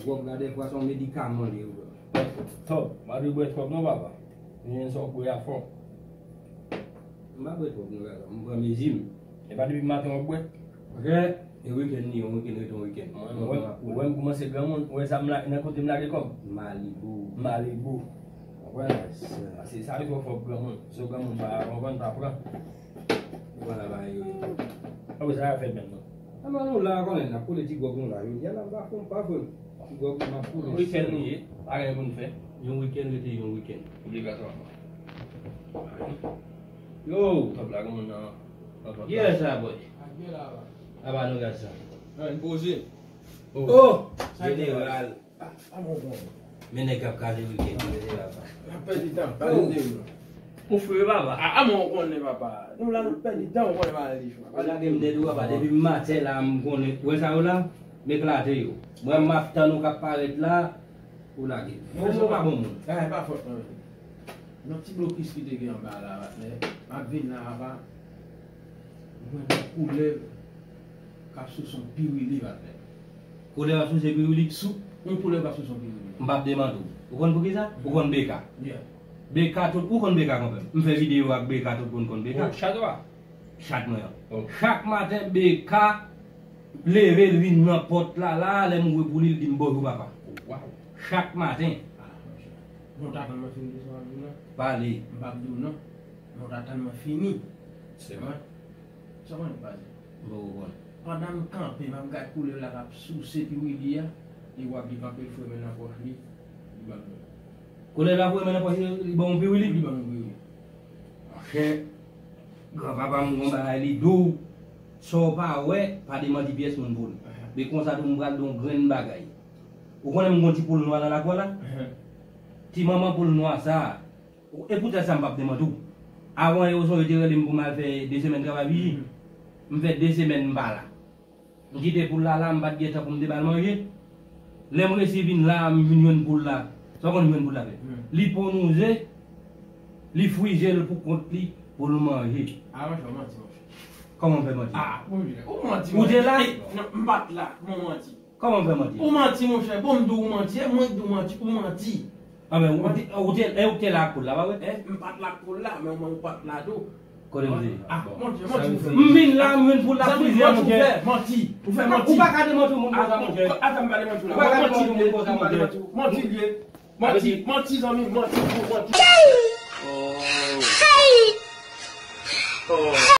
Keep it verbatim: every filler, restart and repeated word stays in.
Gwòg la, dèfwa, se yon medikaman li ye, bro. Twòp, pa dwe bwè twòp non, papa. Menm sa w bwè a fò. M pa bwè twòp non, papa. M pran mezi m. E pa depi maten w ap bwè? Frè, e wikenn li, yon wikenn rete yon wikenn. Mwen, mwen, mwen, m kòmanse granmoun, ou wè sa m la, nan kote m lage kò m? Malibu. Malibu. Ou konprann? Yes, sir. Paske sa vin fò, fò granmoun. Si w granmoun pa konprann, pa pran. Ou konn la ba yo. Apre sa, y ap fè menm non. Ann, nou la, konnen n ap kole ti gwòg nou la. Jodi a, n ap ba fon pa fon. Ti gwòg, n ap kole. Wikenn li ye, pa gen pou n fè. Yon wikenn rete yon wikenn. Obligatwa. Yo! Top la, gen moun nan, nan pòt la. Kiyès sa, boy? Ak byen la, ba. Aba nou gad sa. An, n poze. Oh! Oh! Sa gen la. Jeneral. Ah, ah, bon, bon. Men nèg k ap kraze wikenn, men se la. N ap pèdi tan, pale de nou. Ou fre, papa. Ah, ah, men ou konnen, papa. Nou la, n ap pèdi tan, ou konnen, pale de chwa. Ou lage m nèt, ou, papa. Depi maten la, m konnen. Ou wè sa yo la? M eklate yo. Mwen, m ap tann ou k ap parèt la, ou lage m. Ou, ou pa bon moun. Ah, e pa fòt mwen. Yon ti blokis ki te gen anba la, patnè. M ap vin la, papa. Mwen wè koulèv k ap souse yon piwili, patnè. Koulèv ap souse piwili? Sou, yon koulèv k ap souse yon piwili. M p ap demanti w. Ou konn poukisa? Ou konn B K? Yeah. B K tout, ou konn B K kanmenm. M fè videyo ak B K, tout moun konn B K. Oh, chat ou a? Chat mwen an. Oh. Chak maten, B K leve, l vin nan pòt la, la, lè m ouvri pou li, l di m, "Bonjou, papa." Oh, wow. Chak maten. Ah, monchè. Bon, ta tann mwen fini de sa w ap di m nan. Pale. M p ap di w non. Bon, ta tann mwen fini. Se vre. Sa konn pase. Bon, bon. Pandan m kanpe, m ap gad koulèv la k ap souse piwili a, li wè li kanpe, l foure men nan pòch li, li ban m. Koulèv la foure men nan pòch li, li ban w piwili? Li ban m piwili. Monchè, granpapa m gon bagay li di w, sa w pa wè, pa demanti pyès moun pou l. Ahan. Men konsa tou m pral di w yon grenn bagay. Ou konnen m gon ti poul nwa nan lakou a la? Ahan. Ti manman poul nwa sa a, e poutèt sa m p ap demanti w. Avan yè ou sonje te rele m pou m al fè de semèn travay viji. Mhm. M fè de semèn m pa la. M kite poul la la, m pa t gen tan pou m te ba l manje. Lè m resi vin la, m vin jwenn poul la. Sa w konn jwenn poul la fè? Hmm. Li ponn yon ze, li fri je l pou kont li, pou l manje. Ah, monchè, ou manti, monchè. Kòman m fè manti? Ah, monchè, ou manti, ou te la? Eh, non, m pa t la, men w manti. Kòman m fè manti? Ou manti, monchè. Bon, m di w ou manti, e mwen k di w manti, ou manti. Ah, men, ou te, ou te, e ou te la ak poul la, pa vre? Eh, m pa t la ak poul la, men ou pa t la tou. Kote m te? Ah, bon. Monchè, manti ou fè. M vin la, m jwenn poul la frize, monchè. Manti. Ou fè manti. Ou pa ka demanti moun konsa, monchè. Ata m pa demanti w la. Ou pa ka demanti moun konsa, monchè. Manti l ye. Manti, manti, zanmi, manti, manti. Oh.